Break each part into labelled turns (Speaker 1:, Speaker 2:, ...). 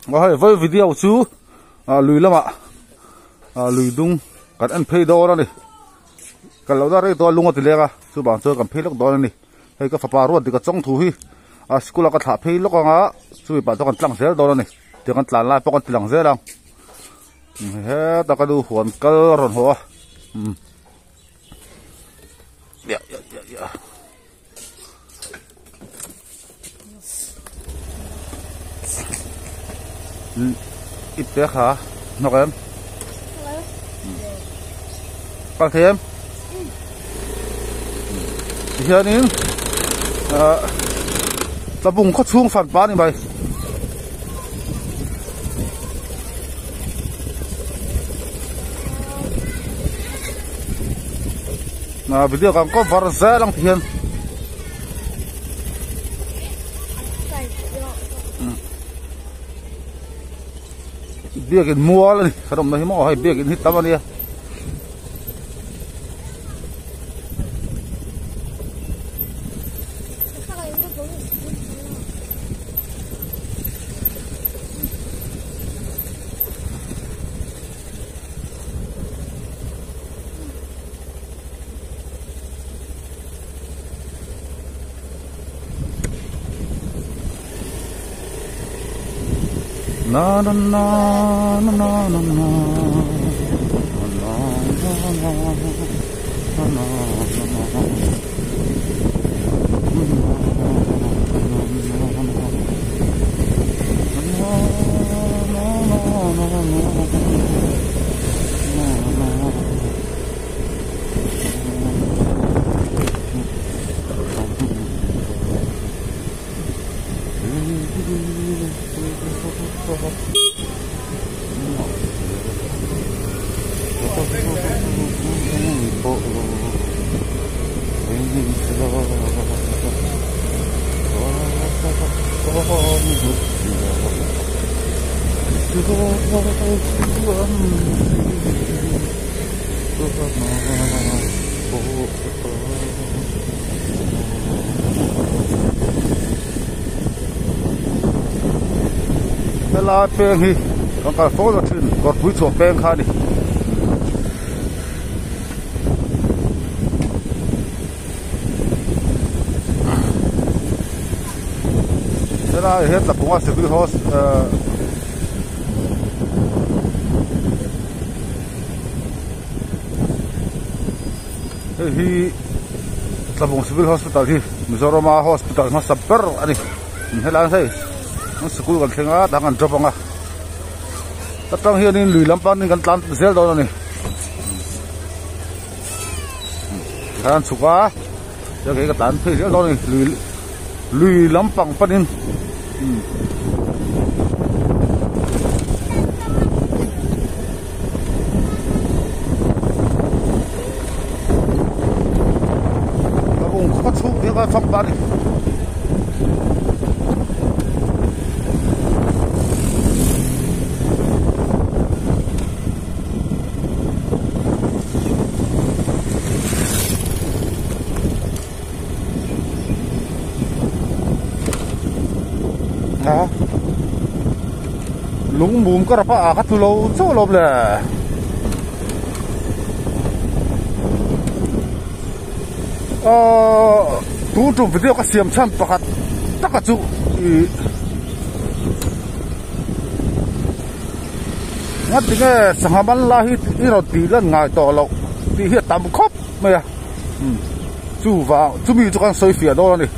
Speaker 1: Aw hei vawi video chu ah lui lamah ah lui dung kan en phei dawn a ni kal loh na rei tawh a lung a ti leng a chuvang chuan kan phei lawk dawn a ni hei ka fapa ruat dik a chawng thu hi ah school ah ka thlah phei lawk ang a chumi pah chuan kan tlang zel dawn a ni tiang kan tlan lai pawh kan ti lang zel ang hetah ka nu huan kal a rawn haw a umm ya ya ya ya. Ipte kha hnawk em kal thei em tihianin ah tlabung khaw chhung fan pa a ni mai. Ah video kan cover zel ang tihian biakin mual a ni kan awmna hi maw hei biakin hi tam a nia. Na na na na na na na na na na na na Helai peng hi kan kal fo lo thin kawrpui chhuah peng kha a ni. Helai hian Tlabunga Civil Hos ehh hei hi Tlabung Civil Hospital hi Mizorama hospital hmasa ber a ni helai hei an sikul kan thleng a tah kan drop ang a ta tang hianin lui lam panin kan tlan zel dawn a ni. Tikhan an chhuk a chuan kei ka tlan phei zel dawn a ni lui lui lampang panin umm. Ka bung khaw chhung hi ka fak ta a ni. Lungmum ka rap a ah ka tlu lo chauh alawm le ahh tun tum video ka siam chhan pakhat taka chu ih. Nga tinge sangha man lai hi i rawn tih lan ngai tawh loh tih hi a tam khawp mai a umm chuvang chumi chu kan sawi fiah dawn a ni.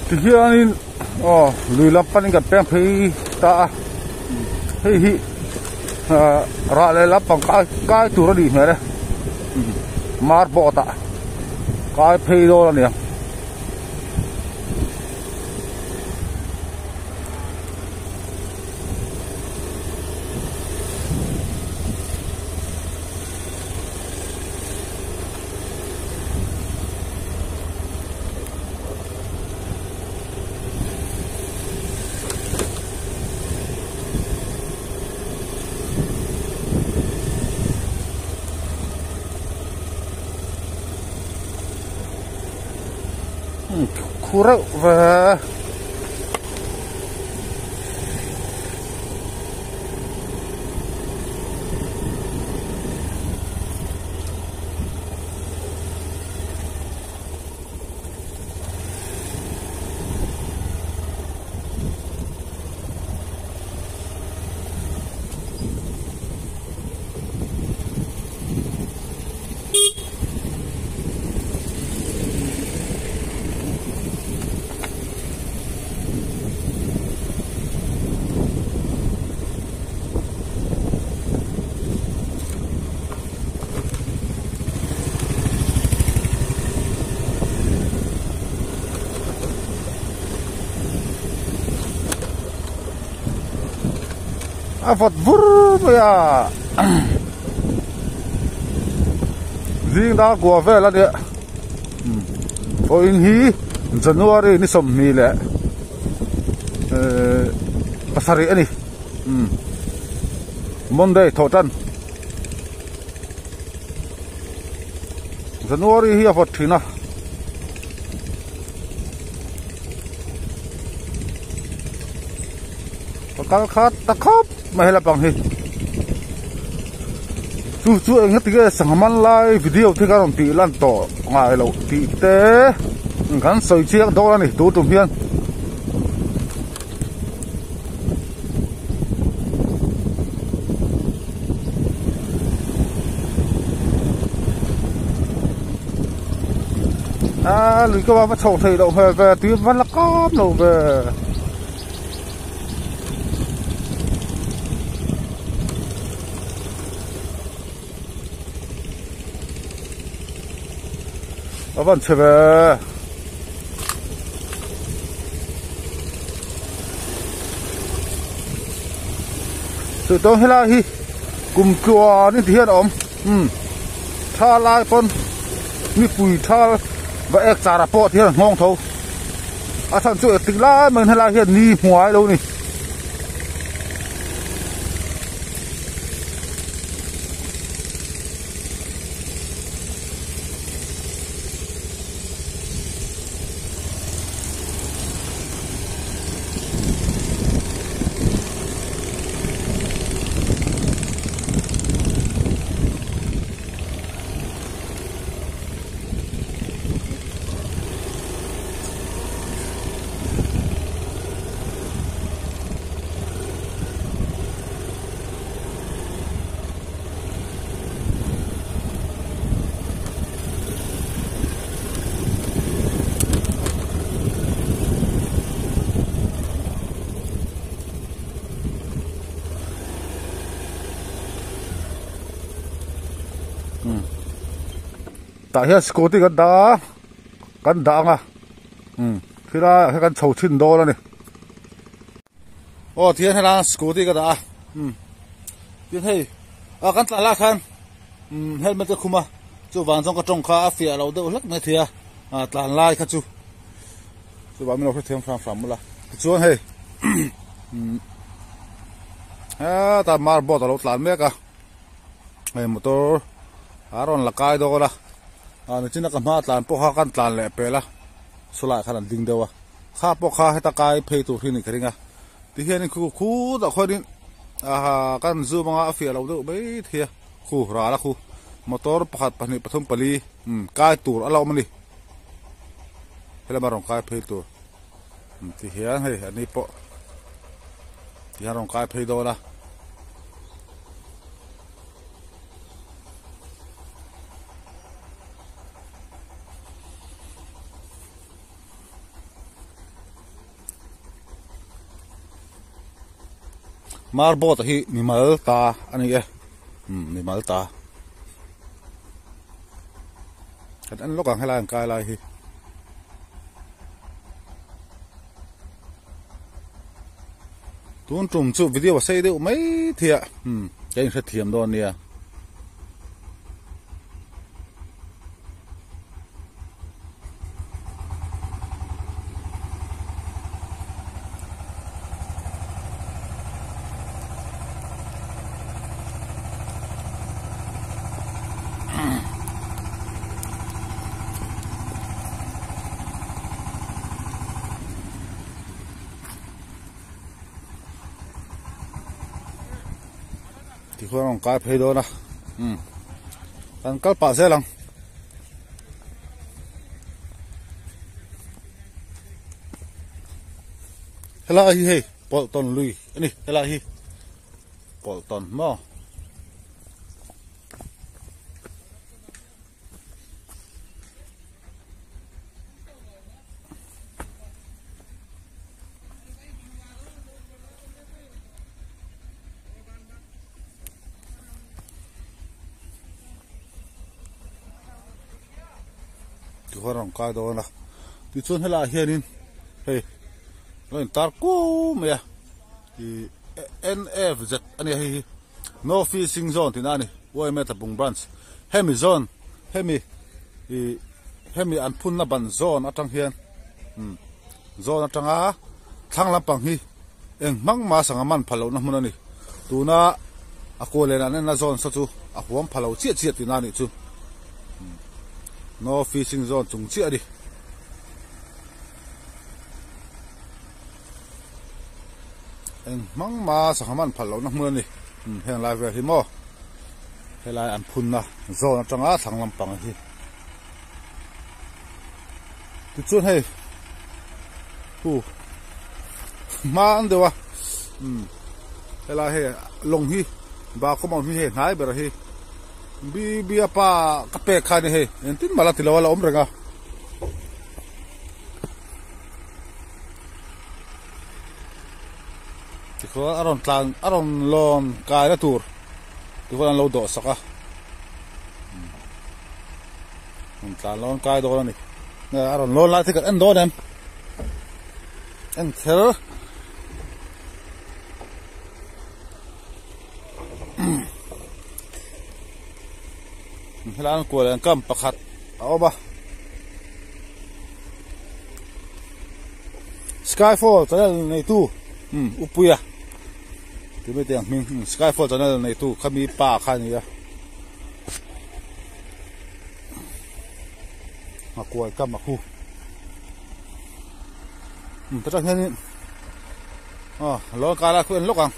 Speaker 1: Tihianin aw lui lam panin kan peng phei ta a hei hi ah rah leh lampang kai kai tur a nih hmel e mar board ah kai phei dawn a ni ang. Khu reuh ve. A vawt vur mai a zing dar kua vel a nia vawiin hi January ni sawmhnih leh ehh pasarih a ni Monday thawh tan January hi a vawt thin a. Ka kal khat ta khawp mai helai pang hi chu chu eng heti nge sangha man lai video te kha rawn tih lan tawh ngai loh tih te kan sawi chiang dawn a ni tun tum hian. A lui ka va chho thei loh hmel ve tui va la kap lo ve. A van chhe ve. Chu tawng helai hi kum tluan in ti hian a awm umm tha lai pawn mipui tha va ek char ah pawh ti hian a nghawng tho a chhan chu engtik lai mai in helai hian ni hmuai lo ni. Tah hian scooty kan dah a kan dah ang a khilaiah hian kan chho thin dawn a ni. Aw tihian helai scooty ka dah a umm tin hei ah kan tlan lai khan umm helmet ka khum a chuvang chuan ka tawng kha a fiah loh deuh hlek mai thei a ah tlan lai kha chu chuvang min lo hrethiam hram hram mawlh a tichuan hei umm hetah marboard a lo tlan mek a hei motor a rawn la kai dawn a ah nichina ka hma tlan pawh kha kan tlan leh pel a sawlaiah khan an ding deuh a. Kha pawh kha heta kai phei tur hi a nih ka ring a, tihianin khu khutah khuanin aha kan zoom anga a fiah lo deuh mai thei a, khu ral a khu motor pakhat pahnih pathum pali umm kai tur a la awm a ni, helama rawn kai phei tur umm tihian hei a ni pawh tihian rawn kai phei dawn a. Marbot hi mimal ta a ni e umm mimal ta kan en lawk ang helai an kai lai hi. Tun tum chu video a sei deuh mai thei a umm ka inhrethiam dawn nia. Tikhuan a rawn kai phei dawn a umm kan kal pah zel ang. Helai hi hei pawlhtawn lui a ni helai hi pawlhtawn maw. Tikhuan a rawn kai dawn a tichuan helaiah hianin hei a in tar kuau mai a ih N F Z a nia hei hi no fishing zone tihna a ni yma tlabung branch hemi zone hemi ih hemi an phunna ban zone atang hian umm zone atanga thlang lampang hi eng hmang mah sangha man phal lohna hmun a ni tuna a kual len an enna zone saw chu a huam pha lo chiah chiah tihna a nih chu no fishing zone chung chiah a ni. Eng hmang mah sangha man phal lohna hmun a ni heng lai vel hi maw helai an phunna zawn atanga thlang lampang hi tichuan hei hu hma an deuh a umm helai hei lawng hi bahkhawm awm hi hei hnai ber hi bb pa ka pek kha a ni hei engtin mah la ti lo a la awm reng a. Tikhuan a rawn tlan a rawn lawn kai na tur tikhuan an lo dawh sak a rawn tlan lawn kai dawn a ni a rawn lawn lai te kan en dawn em en kher helai an kual an kam pakhat a awm a skyfall channel neitu umm upuia ti mai teh ang hming skyfall channel neitu khami pa kha a ni a a kual kam a khu umm ta tang hianin aw lo kai lai khu en lawk ang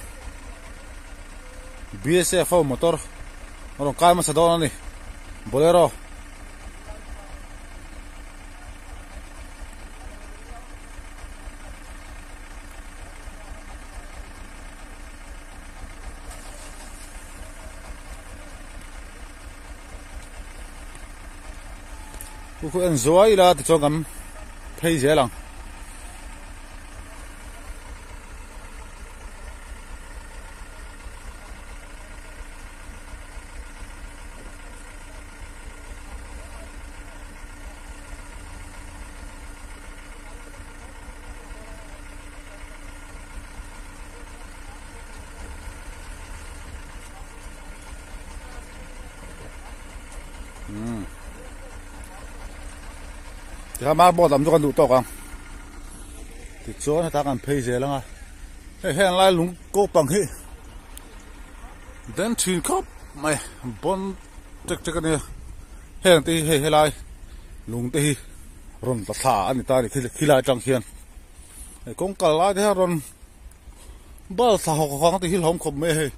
Speaker 1: B_S_F ho motor a rawn kai hmasa dawn a ni bolero. Khu khu en zuai ila tichuan kan phei zel ang. Tikhan marble lam chu kan duh tawk ang tichuan heta kan phei zel ang a hei heng lai lung ko pang hi den thin khawp mai bawn tek tek a nia heng te hi hei helai lung te hi rawn tla thla a ni ta a ni khilai atang khian hei kawng kal lai te hian rawn bal thla hawk hawk ang te hi hlauhawm khawp mai a hei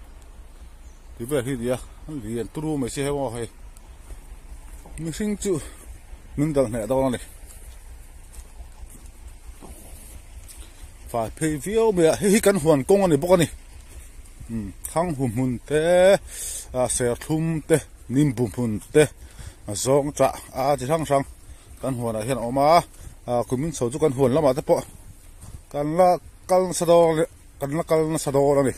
Speaker 1: ti vel hi a ni a an lian turu mai si hei maw hei mihring chu min dal hneh dawn a ni. Fai phei viau mai a hei hi kan huan kawng a ni bawk a ni umm thlang hu hmun te ah serthlum te nimbu hmun te a zawng chah a chi hrang hrang kan huan ah hian a awm a ah kumin chho chu kan huan lamah te pawh kan la kal nasa dawn kan la kal nasa dawn a ni.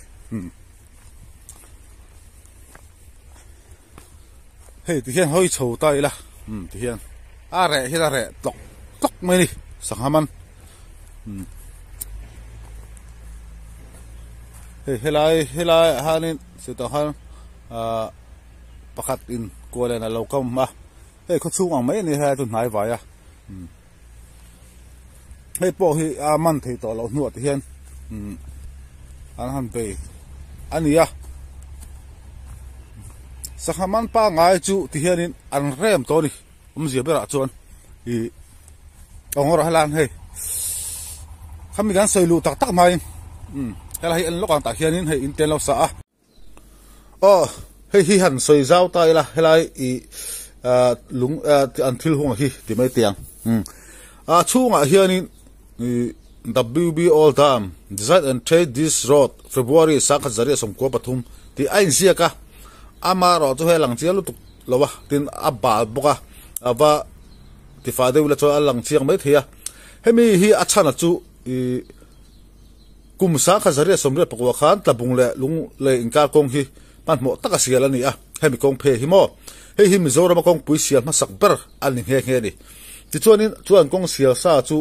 Speaker 1: Hei ti hian hawi chho ta ila umm ti hian a reh hian a reh tlawk tlawk mai a ni sangha man umm hei helai helai ah hianin chutah khan ahh pakhat in kualen a lo kam a hei khawchhung ang mai a ni helai chu hnai vai a umm hei pawh hi a man thei tawh loh hnuah te hian umm an han bei a ni a sangha man pangai chu ti hianin an rem tawh a ni awmzia berah chuan ih a ngawrah helan hei khami kan sawi luh tak tak hmain umm helai hi en lawk ang tah hianin hei in te an lo sa a. Aw hei hi han sawi zau ta ila helai ih ah lung ah an thil hung hi ti mai teh ang umm a chhungah hianin ih WB Oldham design and trade this road February sangkhat zariah sawmkua pathum tih a inziak a amaherawh chu hei a lang chiang lutuk lo a tin a bal bawk a a va tifah deuh ila chuan a lang chiang mai thei a hemi hi a chhana chu ih. Kum sangkhat zariat sawmriat pakua khan Tlabung leh Lunglei inkar kawng hi hmanhmawh taka sial a ni a, hemi kawng phei hi maw? Hei hi Mizorama kawngpui sial hmasak ber a ni nghe nghe a ni. Tichuanin chuan kawng sial sa chu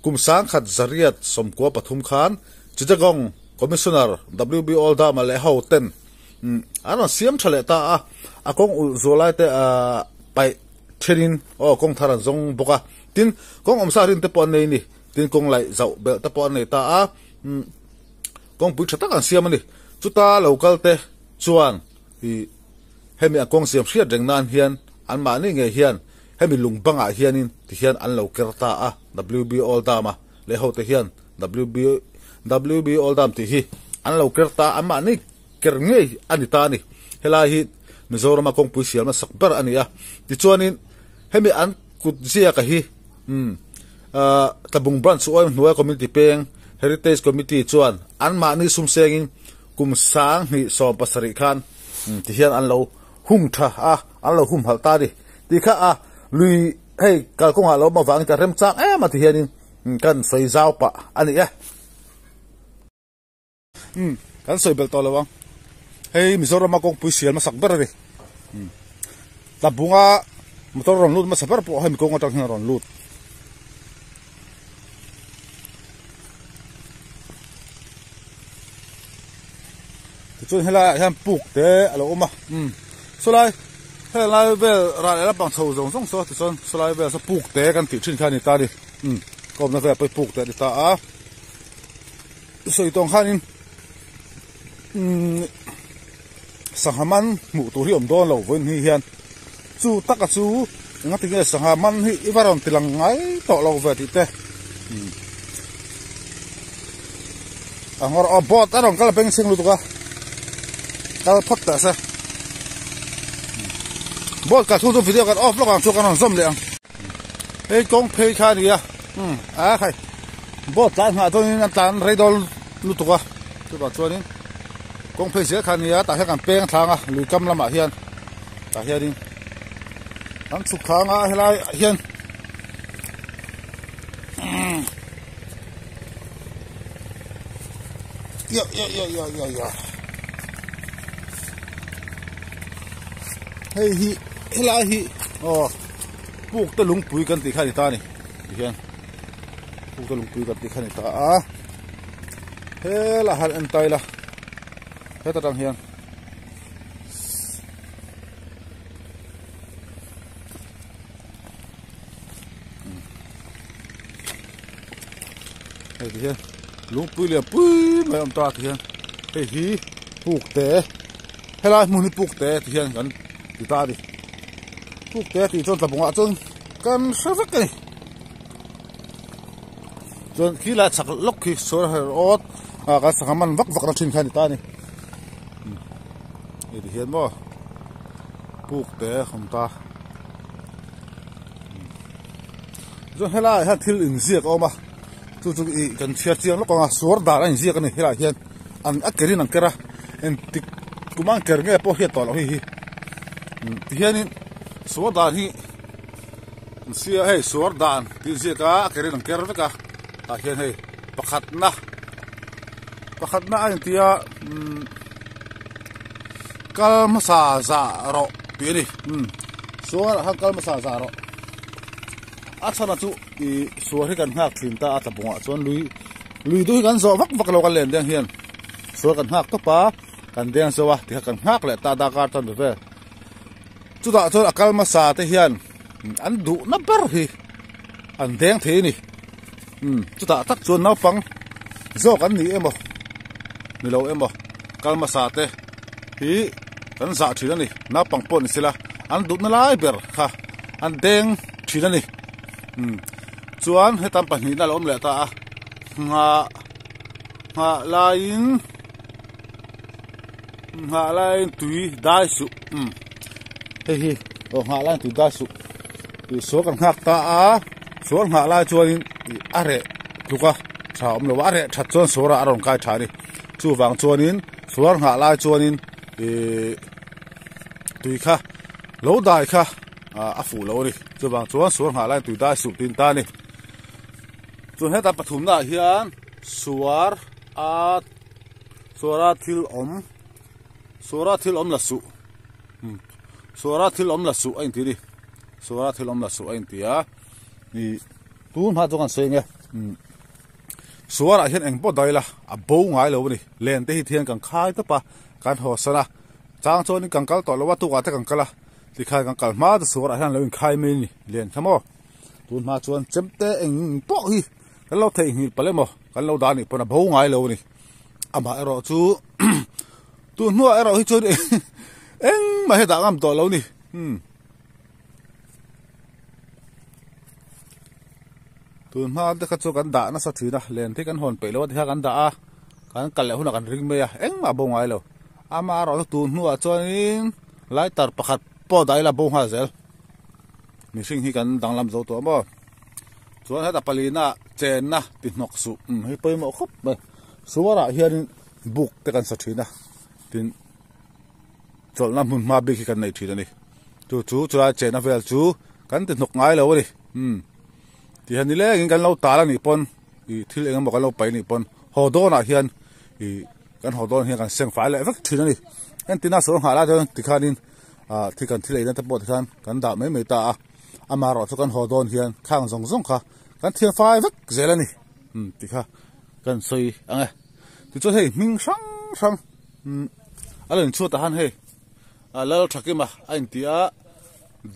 Speaker 1: kum sangkhat zariat sawmkua pathum khan Chittagong Commissioner WB Oldham-a leh ho ten an rawn siam tha leh ta a, a kawng ulh zual lai te paih thenin aw kawng thar an zawng bawk a, tin kawng awmsa rin te pawh an nei a ni. Tin kawng laih zauh belh te pawh an nei ta a, kawngpui tha tak an siam a ni. Chuta lo kal te chuan ih hemi an kawng siam hriat reng nan hian anmahni ngei hian hemi lung bangah hianin ti hian an lo ker ta a, WB Oldham a leh ho te hian WB WB Oldham tih hi an lo ker ta a, anmahni ker ngei a ni ta a ni. Helai hi Mizorama kawngpui siamna sak ber a ni a, tichuanin hemi an kut ziaka hi Umm. Ahh Tlabung Branch Uaim hnuaia Community peng Heritage Committee chuan anmahni sumsengin kum sanghnih 17 khan ti hian an lo hung tha a, an lo humhalh ta a ni. Tih kha a lui hei kalkawngah lo awm avangin ka remchang em a ti hianin kan sawi zau pah a ni e. Umm kan sawi belh tawh lo ang. Hei Mizorama kawngpui sial hmasak ber a ni. Umm Tlabunga motor rawn lut hmasa ber pawh hemi kawng atang hian a rawn lut. Tichuan helaiah hian puk te a lo awm a. Umm sawlai helai vel ral leh lampang chho zawng zawng saw tichuan sawlai vel saw puk te kan tih thin kha a ni ta a ni. Umm ka awmna velah pawh hi puk te a ni ta a. Sawi tawng khanin umm sangha man hmuh tur hi awm dawn lo vawiin hi hian chu taka chu engati nge sangha man hi i va rawn ti lang ngai tawh lo ve tih te umm a ngawr aw boat a rawn kal beng chhing lutuk a kal phawt teh se boat kal thu chu video kan off lawk ang chu kan rawn zawm leh ang hei kawng phei kha a ni a umm a khai. Boat tlan nghah chuanin an tlan rei dawn lutuk a chuvang chuanin kawng phei zel kha a nia tah hian kan peng thlang a lui kam lamah hian tah hianin kan chhuk thlang a helai ah hian ya ya ya ya ya ya hei hi helai hi aw puk te lungpui kan tih kha a ni ta a ni tihian. Pukte lungpui kan tih kha ni ta a helaiah hian en ta ila heta tang hian hei ti hian lungpui lian pui mai a awm ta ti hian hei hi pukte helai hmun hi pukte ti hian kan ti ta a ni pukte tih chuan tlabungah chuan kan hre vek a ni. Chuan khi lai chak lawk khi sawi her awt a kan sangha man vak vak na thin kha a ni ta a ni hei ti hian maw puk te a awm ta chuan helaiah hian thil inziak a awm a chu chu ih kan chhiar chiang lawk ang a suar dan a inziak a ni helaiah hian an a kerin an ker a engtik kum ang ker nge pawh hriat tawh loh hei hi tihianin suar dan hi. Sia hei suar dan tih ziak a a kerin an ker vek a tah hian hei pakhatna pakhatna a inti a umm. Kal hmasa zah rawh tih a ni. Umm suar ah khan kal hmasa zah rawh. A chhan ah chu ih suar hi kan nghak thin ta a tlabung ah chuan lui lui duh hi kan zawh vak vak lo kan len deng hian suar kan nghak tawp a kan deng zo a tikha kan nghak leh ta darkar chuan be vel. Chutah chuan a kal hmasa te hian an duhna ber hi an deng thei a ni. Umm chutah tak chuan naupang zawk an ni emaw ni lo emaw kal hmasa te hi kan zah thin a ni. Naupang pawh ni sela an duhna lai ber kha an deng thin a ni. Umm chuan hetam pahnihna a lo awm leh ta a nghah nghah laiin. Nghah laiin tui dai suh umm hei hi aw nghah laiin tui dai suh tih sual kan nghak ta a sual nghah lai chuanin ih a reh tluk a tha awm lo a a reh that chuan suar ah a rawn kai tha a ni chuvang chuanin suar nghah lai chuanin ihh tui kha lo dai kha ah a fuh lo a ni chuvang chuan suar nghah laiin tui dai suh tiin ta a ni chuan heta pathumna ah hian suar a. Suara thil awm Suara thil awm la suh umm Suara thil awm la suh a inti a ni Suara thil awm la suh a inti a ih tun hma chu kan sawi ang e umm Suarah hian eng pawh daih ila a bo ngai lo a ni len te hi thian kan khai tawp a kan haw san a chang chuanin kan kal tawh lo a tukah te kan kal a tikhan kan kal hma chu suarah hian lo inkhai mai a ni len kha maw tun hma chuan chemte eng pawh hi. Kan lo theihnghilh palh emaw kan lo dah anih pawn a bo ngai lo a ni. Amah erawh chu tun hnuah erawh hi chuan engmah hi a dah ngam tawh lo a ni. Umm tun hma te kha chu kan dah nasa thin a len te kan hawn peih lo a tikha kan dah a kan kal leh hunah kan ring mai a engmah a bo ngai lo. Amah erawh chu tun hnuah chuanin lighter pakhat pawh dah ila a bo nghal zel. Mihring hi kan danglam zo tawh maw? Chuan heta palina chenna ti hnawk suh umm hei pawimawh khawp mai. Suarah hianin buk te kan sa thin a, tin chawlhna hmun hma bik hi kan nei thin a ni. Chu chu chulai chenna vel chu kan ti hnawk ngai lo a ni. Umm tihian nilengin kan lo tal a nih pawn ih thil eng emaw kan lo paih a nih pawn haw dawnah hian ih kan haw dawn hian kan seng fai leh vek thin a ni. Entina sawi nghah lai chuan tikhanin ah thil kan thil eina te pawh tikhan kan dah mai mai ta a. Amaherawh chu kan haw dawn hian khang zawng zawng kha kan thiam fai vek zel a ni umm tih kha kan sawi ang e. Tichuan hei hming hrang hrang umm a lo inchhuat ah khan hei a lal thakima a inti a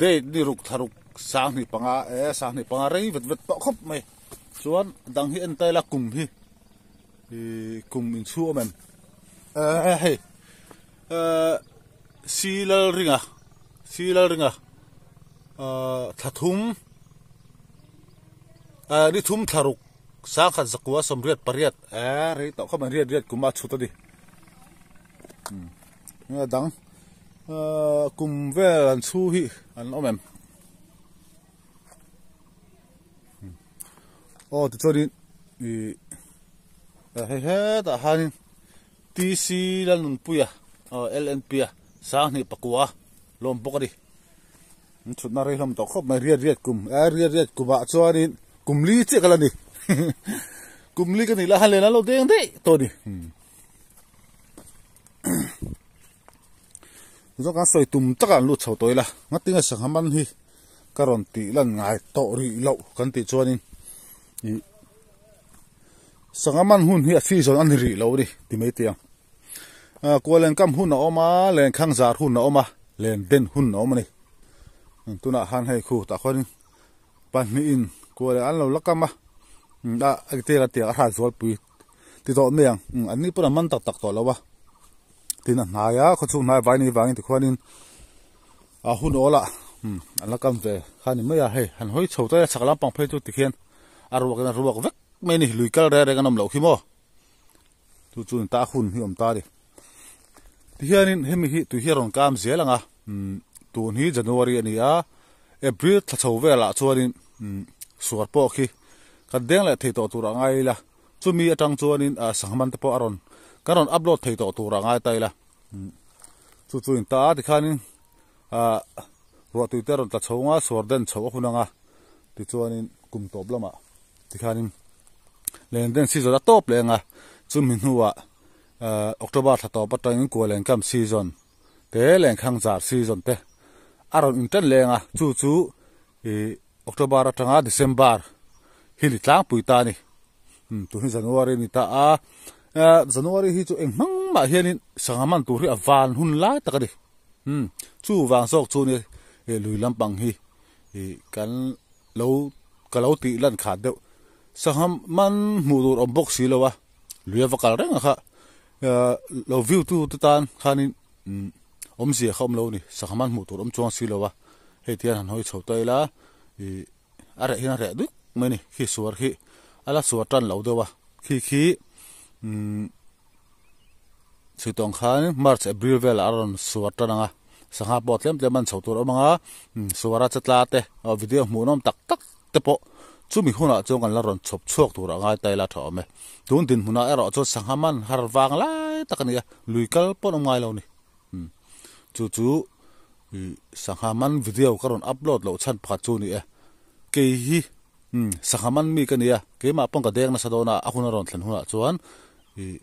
Speaker 1: date ni ruk thla ruk sanghnih panga e sanghnih panga rei vet vet tawh khawp mai chuan dang hi en ta ila kum hi ihh kum inchhu awm em eh hei eh si lal ringa si lal ringa ahh thla thum eh ni thum thla ruk sangkhat zakua sawmriat pariat eh rei tawh khawp mai riat riat kum a chhut a ni umm a dang ahh kum vel an chhu hi an awm em aw tichuanin ih hei hetah hianin T_C Lalnunpuia aw L_N_P a Sanghnih pakua lawm bawk a ni. An chhutna rei hlawm tawh khawp mai riat riat kum eh riat riat kumah chuanin kum li chiah ka la ni kum li ka nih lai khan len an lo deng daih tawh a ni. Zawk an sawi tum takah an lut chho tawh ila ngatinge sangha man hi ka rawn tih lan ngai tawh rih loh kan tih chuanin ih sangha man hun hi a season a ni rih lo a ni ti mai teh ang. Kualen kam hun a awm a, lenkhang zar hun a awm a, len den hun a awm a ni. Tunah khan hei khu tah khuanin pahnihin kualen an lo la kam a, a tel a tiang a hrat zualpui ti tawh mai ang. An ni pawn an man tak tak tawh lo a, tin a hnai a khawchhung hnai vai ni vangin tikhuanin a hun awl ah an la kam ve kha ni mai a, hei han hawi chho ta ila chhak lampang phei chu tikhian a ruakin a ruak vek mai a ni, lui kal reng reng an awm loh khi maw. Chu chu ta hun hi awm ta a ni. Tihianin hemi hi tui hi a rawn kam zel ang a, umm tun hi January a ni a, April thla chho velah chuanin umm suar pawh khi kan deng leh thei tawh tur a ngai ila, chumi atang chuanin ah sangha man te pawh a rawn kan rawn upload thei tawh tur a ngai ta ila, umm chu chu in ta a tikhanin ah ruahtui te a rawn tla chho ang a, suar den chhoh a hun ang a, tichuanin kum tawp lamah tikhanin len den season a tawp leh ang a, chumi hnuah October thla tawp atangin Kuala Income season te lenkhang zar season te a rawn intan leng a, chu chu ih October atanga December hi ni tlangpui ta a ni. Umm tun hi January a ni ta a, January hi chu eng hmang mah hianin sangha man tur hi a van hun lai tak a ni. Umm chu vang zawk chu nia lui lampang hi ih kan lo ka lo tih lan khat deuh. Sangha man hmuh tur awm bawk si lo a, lui a va kal reng a kha lo view tu te tan khanin umm awmzia kha awm lo a ni. Sangha man hmuh tur awm chuang si lo a, hei ti hian han hawi chho ta ila ih a reh hian a reh duih mai a ni. Khi suar khi a la suar tan lo deuh a, khi khi umm chhui tawng khan March April velah a rawn suar tan ang a, sangha pawh tlem tlem an chho tur a awm ang a, suara che tla te video hmuhnawm tak tak te pawh chumi hunah chuan kan la rawn chhawp chhuak tur a ngai ta ila tha awm e. Tun dinhmunah erawh chuan sangha man har vang lai tak a ni a, lui kal pawn awm ngai lo a ni. Chu chu sangha man video ka rawn upload loh chhan pakhat chu a ni e. Kei hi sangha man mi ka ni a, keimah pawn ka deng nasa dawn a, a hun a rawn thlen hunah chuan ih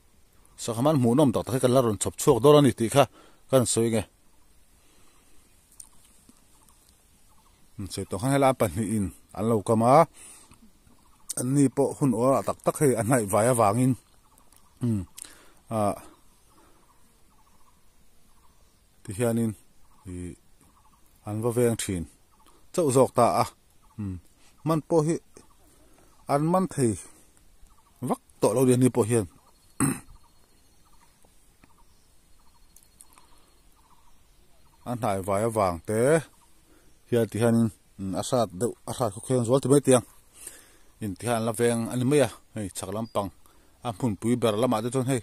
Speaker 1: sangha man hmuhnawm tak tak hi kan la rawn chhawp chhuak dawn a ni tih kha ka rawn sawi nge. Sawi tawh khan helai pahnihin an lo kam a, an ni pawh hun awr ah tak tak hei a hnaih vai avangin ah tihianin ih an va veng thin chauh zawk ta a man pawh hi an man thei vak tawh lo ni pawh hian a hnai vai avang te hian ti hianin a hrat deuh a hrat khawkheng zual ti mai tiang in ti hian an la veng a ni mai a hei chhak lampang a hmunpui ber lamah te chuan hei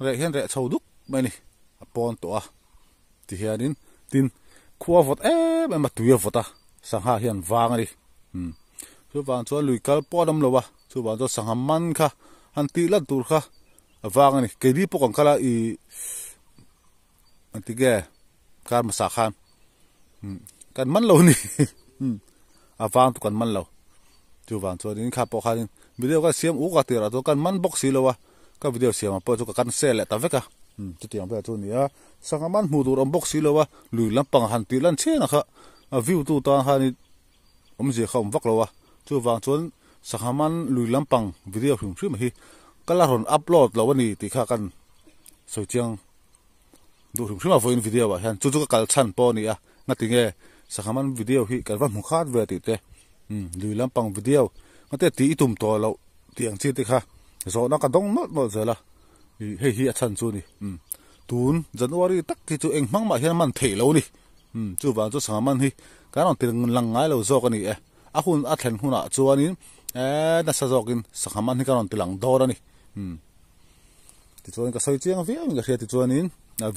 Speaker 1: reh hian reh chho duk mai a ni a pawn tawh a ti hianin tin khua vawt em em a tui a vawt a sangha hian vang a ni umm chuvang chuan lui kal pawh an awm lo a chuvang chuan sangha man kha han tih lan tur kha a vang a ni keini pawh kan kal a ih an ti nge kar hmasa khan umm kan man lo a ni umm a vang chu kan man lo chuvang chuanin kha pawh khanin video ka siam uk a tirah chuan kan man bawk si lo a ka video siam ang pawh chu ka cancel leh ta vek a umm chutiang vel chu a ni a sangha man hmuh tur awm bawk si lo a lui lampang han tih lan chian a kha a view tu tan khanin awmzia kha awm vak lo a chuvang chuan sangha man lui lampang video hrim hrim hi ka la rawn upload lo a ni tih kha kan sawi chiang duh hrim hrim a vawiin video ah hian chu chu ka kal chhan pawh a ni a ngati nge sangha man video hi kan va hmu khat ve tih te umm lui lampang video ngate tih i tum tawh loh tih ang chi te kha zawhna ka dawng nawlh nawlh zel a ih hei hi a chhan chu a ni umm tun January tak hi chu eng hmang mah hian man theih lo a ni umm chuvang chu sangha man hi kan rawn ti lang ngai lo zawk a ni e a hun a thlen hunah chuanin eee nasa zawkin sangha man hi kan rawn ti lang dawn a ni umm. Tichuan ka sawi chiang viau in ka hria tichuanin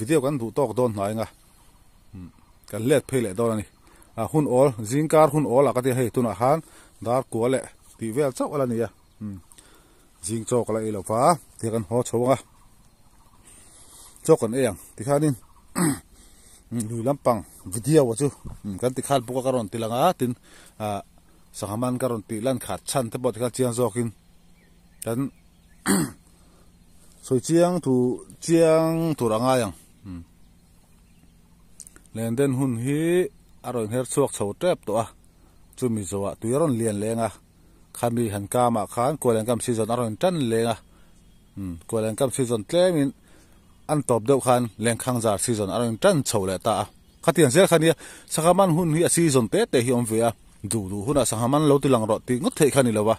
Speaker 1: video kan duh tawk dawn hnai anga kan let phei leh dawn a ni. A hun awl zingkar hun awl ah ka tia hei tunah khan dar kua leh tih vel chauh a la ni a zing chaw ka la ei lo va tia kan haw chho anga chaw kan ei ang tikhanin lui lampang video chu kan ti khan bawk a ka rawn ti lang a tin ah sangha man ka rawn tih lan khat chhan te pawh tikhan chiang zawkin kan Sawi chiang thu chiang tur a ngai ang. Lenden hun hi a rawn her chhuak chho tep tawh a, chumi zawhah tui a rawn lian leng a, khami han kamah khan Kualengkam season a rawn tan leng a, Kualengkam season tlemin an tawp deuh khan Lengkhangzar season a rawn tan chho leh ta a. Khatiang zel kha nia, sangha man hun hi a season te te hi a awm ve a, duh duh hunah sangha man lo ti lang rawh tih ngawt theih kha a ni lo a.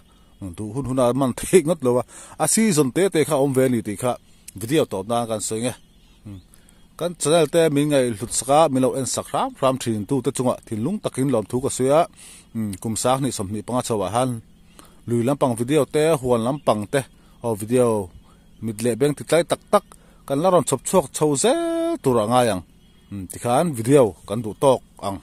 Speaker 1: Duh hun hun a man theih ngawt lo a, a season te te kha a awm ve a ni tih kha video tawp nan kan sawi nge. Kan channel te min ngaihhlut sak a, min lo en sak hram hram thin tu te chungah thinlung takin lawmthu ka sawi a, kum 20 25 chho ah hian lui lampang video te, huan lampang te aw video mit leh beng ti tlai tak tak kan la rawn chhawp chhuak chho zel tur a ngai ang. Tikhan video kan duh tawk ang.